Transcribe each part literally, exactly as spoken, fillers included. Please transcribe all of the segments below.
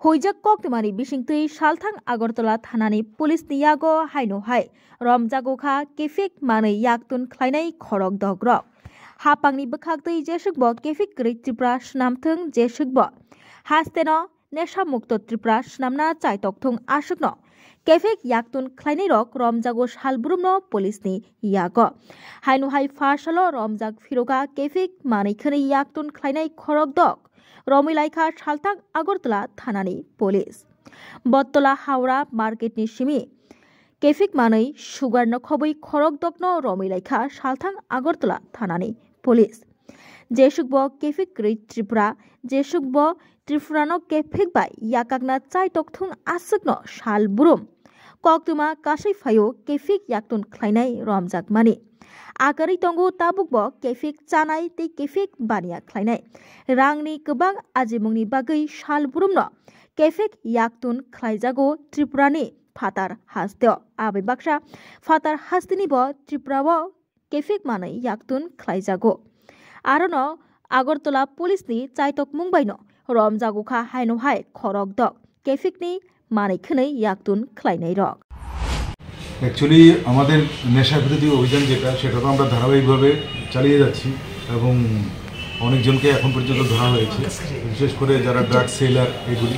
Huijak koktwmani bisingtwi salthang Agartala thanani police ni yago haino hai romjago kha kefik manwi yaktun khlainai khorok dogrok. Hapangni bwkhaktwi jeswkbo kefik kwrwi Tripura swnamthwng, jeswkbo hasteno Nesha Mukto Tripura swnamna chaitok thung aswkno kefik yaktun khlainairok romjago salbrumno police ni yago. Haino hai pha salo romjak phiroka kefik manwi khwnwi yaktun khlainai khorok dok romwi laikha salthang Agartala thanani police. Bottola Howrah market ni simi kefik manwi sugar no khobwi khorok dokno romwi laikha salthang Agartala thanani police. Jeswkbo kefik kwrwi Tripura, jeswkbo Tripurano kefik bai yakakna chaitok thung aswkno salbrum koktwma kasai phaio kefik yaktun khlainai romjakmani. Akarwi tongo tabukbo kefik chanai tei kefik baniya khlainai. Rangni kwbang ajimungni bagwi salbrumno kefik yaktun khlaijago Tripurani phatar hasteo. Abai baksa phatar hasteni bo Tripurao kefik manwi yaktun khlaijago. Arono Agartala police ni chaitok mung baino romjago kha haino hai khorok dok kefikni manwi khwnwi yaktun khlainairok. Actually আমাদের নেশা বিরোধী অভিযান যেটা, সেটা তো আমরা ধারাবাহিকভাবে চালিয়ে যাচ্ছি এবং অনেকজনকে এখন পর্যন্ত ধরা হয়েছে, বিশেষ করে যারা ড্রাগ সেলার এগুলি।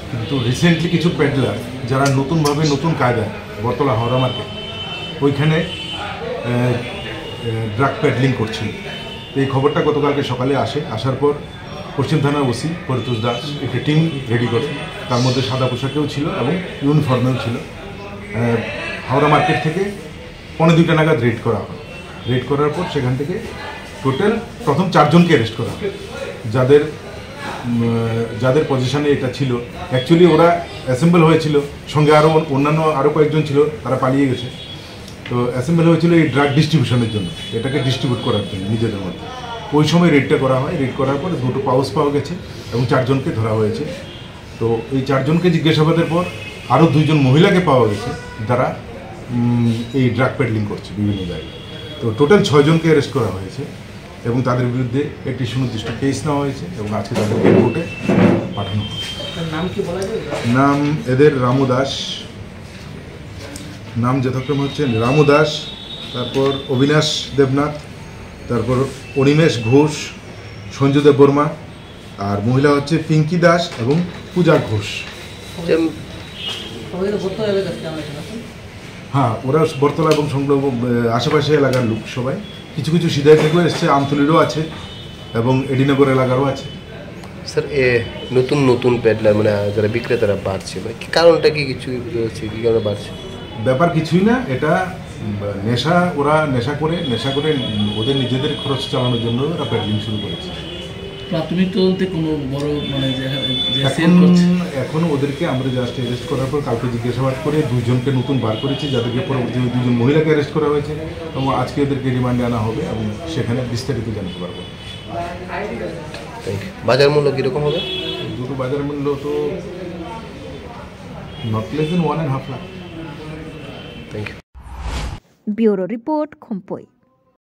কিন্তু রিসেন্টলি কিছু পেডলার যারা নতুনভাবে নতুন কায়দায় বটতলা হাওড়া মার্কেট ওইখানে ড্রাগ পেডলিং করছিল, তো এই খবরটা গতকালকে সকালে আসে। আসার পর পশ্চিম থানার ওসি পরিতোষ দাস একটা টিম রেডি করে, তার মধ্যে সাদা পোশাকেও ছিল এবং ইউনিফর্মেও ছিল। আহ, হাওড়া মার্কেট থেকে পৌনে দুইটা নাগাদ রেড করা হয়। রেড করার পর সেখান থেকে টোটাল প্রথম চারজনকে অ্যারেস্ট করা হয়, যাদের, উম, যাদের পজিশনে এটা ছিল। অ্যাকচুয়ালি ওরা অ্যাসেম্বল হয়েছিল, সঙ্গে আরও অন-, অন্যান্য আরও কয়েকজন ছিল, তারা পালিয়ে গেছে। তো অ্যাসেম্বল হয়েছিল এই ড্রাগ ডিস্ট্রিবিউশনের জন্য, এটাকে ডিস্ট্রিবিউট করার জন্য নিজেদের মধ্যে। ওই সময় রেডটা করা হয়, রেড করার পরে দুটো পাউচ পাওয়া গেছে এবং চারজনকে ধরা হয়েছে। তো এই চারজনকে জিজ্ঞাসাবাদের পর আরও দুইজন মহিলাকে পাওয়া গেছে, যারা, উম, এই ড্রাগ পেডলিং করছে বিভিন্ন জায়গায়। তো টোটাল ছয়জনকে অ্যারেস্ট করা হয়েছে এবং তাদের বিরুদ্ধে একটি সুনির্দিষ্ট কেস নেওয়া হয়েছে এবং আজকে তাদেরকে কোর্টে পাঠানো হবে। তার নাম কি বলা যায়? নাম এদের রামু দাস, নাম যথাক্রমে হচ্ছে রামু দাস, তারপর অবিনাশ দেবনাথ, তারপর অনিমেষ ঘোষ, সঞ্জু দেববর্মা, আর মহিলা হচ্ছে পিঙ্কি দাস এবং পূজা ঘোষ। হ্যাঁ, ওরা বটতলা এবং সংলগ্ন, আহ, আশেপাশে এলাকার লোক সবাই। কিছু কিছু সিদাই থেকেও এসছে, আমতলিরও আছে এবং এডিনগর এলাকারও আছে। স্যার, এ নতুন নতুন পেডলার, মানে, আহ, যারা বিক্রেতারা বাড়ছে, মানে, কি কারণটা কি কিছু হচ্ছে, কি কারণে বাড়ছে? ব্যাপার কিছুই না, এটা, উম, নেশা, ওরা নেশা করে, নেশা করে, উম, ওদের নিজেদের খরচ চালানোর জন্য ওরা পেডলিং শুরু করেছে। প্রাথমিক তদন্তে কোনো বড়, মানে, যে, যে সেল এখন, করছে? এখন ওদেরকে আমরা জাস্ট অ্যারেস্ট করার পর কালকে জিজ্ঞাসাবাদ করে দুইজনকে নতুন বার করেছি, যাদেরকে পরবর্তী দুজন মহিলাকে অ্যারেস্ট করা হয়েছে এবং আজকে ওদেরকে রিমান্ডে আনা হবে এবং সেখানে বিস্তারিত জানতে পারবো। Thank you. বাজার মূল্য কীরকম হবে? দুটো বাজার মূল্য তো not less than one and half lakh. Thank you. Bureau report, Khumpui.